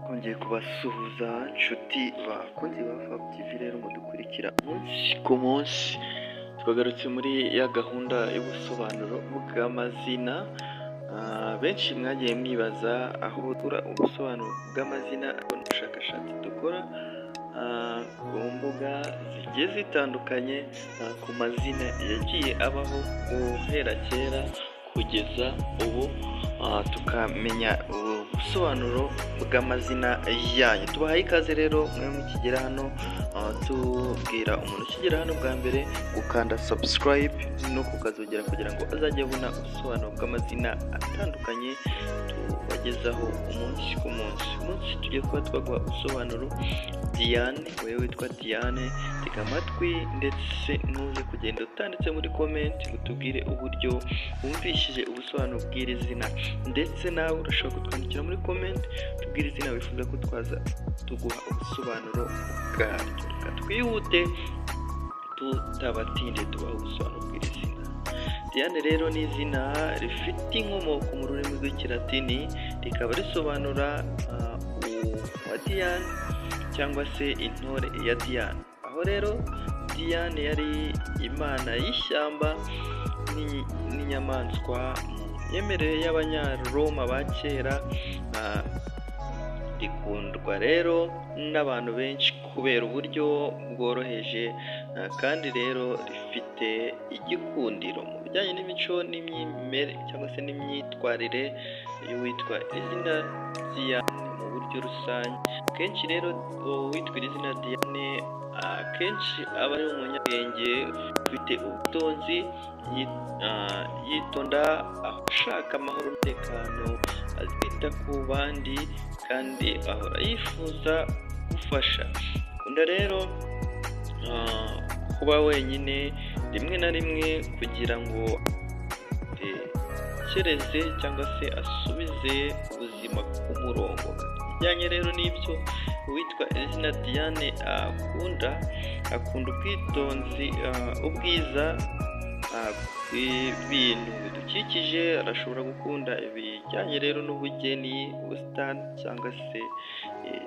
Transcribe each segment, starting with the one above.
Kongeye kubasuhuza nshuti bakunzi ba Fab TV, rero mudukurikira umunsi ku munsi, twagarutse muri ya gahunda y'ubusobanuro bw'amazina. Benshi mwagiye mwibaza aho dukura ubusobanuro bw'amazina. Ubushakashatsi dukora ku mbuga zigiye zitandukanye, ku mazina yagiye abaho guhera kera kugeza ubu, tukamenya ubusobanuro bw'amazina yanyu. Tubahaye ikaze rero mwe mukigera hano, tubwira umuntu ukigera hano bwa mbere gukanda subscribe no kukazogera kugira ngo azajye abona ubusobanuro bw'amazina atandukanye tubagezaho umunsi ku munsi. Umunsi tugiye kuba twaguha ubusobanuro Diane. Wowe witwa Diane, tega amatwi ndetse ntuze kugenda utanditse muri comment ngo utubwire uburyo wumvishije ubusobanuro bw'iri zina, ndetse nawe urashobora kutwandikira muri comment tubwire izina wifuza ko twaza tuguha ubusobanuro bwaryo. Reka twihute tutabatinde, tubaha ubusobanuro bw'iri zina. Diane rero ni izina rifite inkomoko mu rurimi rw'Ikilatini, rikaba risobanura uwa Diane cyangwa se intore ya Diane. Aho rero Diane yari imana y'ishyamba n'inyamaswa mu myemerere y'Abanyaroma ba kera. Rikundwa rero n'abantu benshi kubera uburyo bworoheje, kandi rero rifite igikundiro mu bijyanye n'imico n'imyemerere cyangwa se n'imyitwarire y'uwitwa izina Diane mu buryo rusange. Akenshi rero uwitwa izina Diane akenshi aba ari umunyabwenge ufite ubutunzi, yitonda, ashaka amahoro n'umutekano, azita ku bandi kandi ahora yifuza gufasha. Akunda rero kuba wenyine rimwe na rimwe kugira ngo atekereze cyangwa se asubize ubuzima ku murongo. Bijyanye rero n'ibyo uwitwa izina Diane akunda ubwitonzi, ubwiza bw'ibintu bidukikije. Arashobora gukunda ibijyanye rero n'ubugeni, ubusitani cyangwa se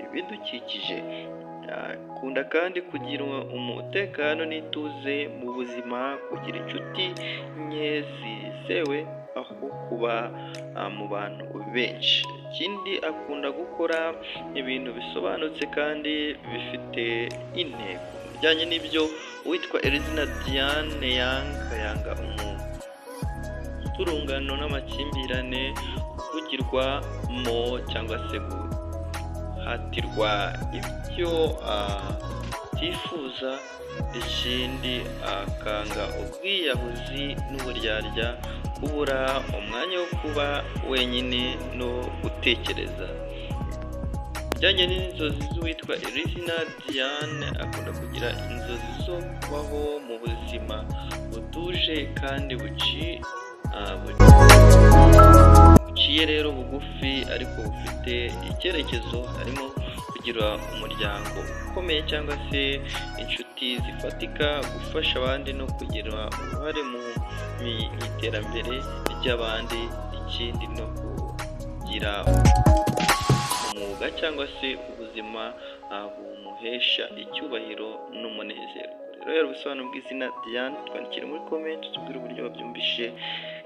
ibidukikije. Akunda kandi kugira umutekano n'ituze mu buzima, kugira inshuti nke zizewe aho kuba mu bantu benshi. Ikindi akunda gukora ibintu bisobanutse kandi bifite intego. Mu bijyanye n'ibyo uwitwa izina Diane yanga umuturungano n'amakimbirane, kuvugirwamo cyangwa se guhatirwa ibyo atifuza. Ikindi akanga ubwiyahuzi n'uburyarya, kubura umwanya wo kuba wenyine no gutekereza. Bijyanye n'inzozi z'uwitwa izina Diane, akunda kugira inzozi zo kubaho mu buzima butuje kandi buciye rero bugufi ariko bufite icyerekezo, harimo kugira umuryango ukomeye cyangwa se inshuti zifatika, gufasha abandi no kugira uruhare mu iterambere ry'abandi. Ikindi no kugira umwuga cyangwa se ubuzima bumuhesha icyubahiro n'umunezero. Rero ubusobanuro bw'izina Diane, twandikire muri comment tubwire uburyo wabyumvise,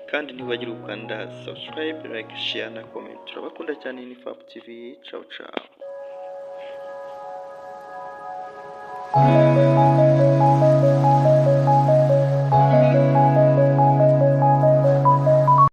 kandi ntiwibagirwe gukanda subscribe, like, share na comment. Turabakunda cyane, ni Fab TV. Ciao ciao.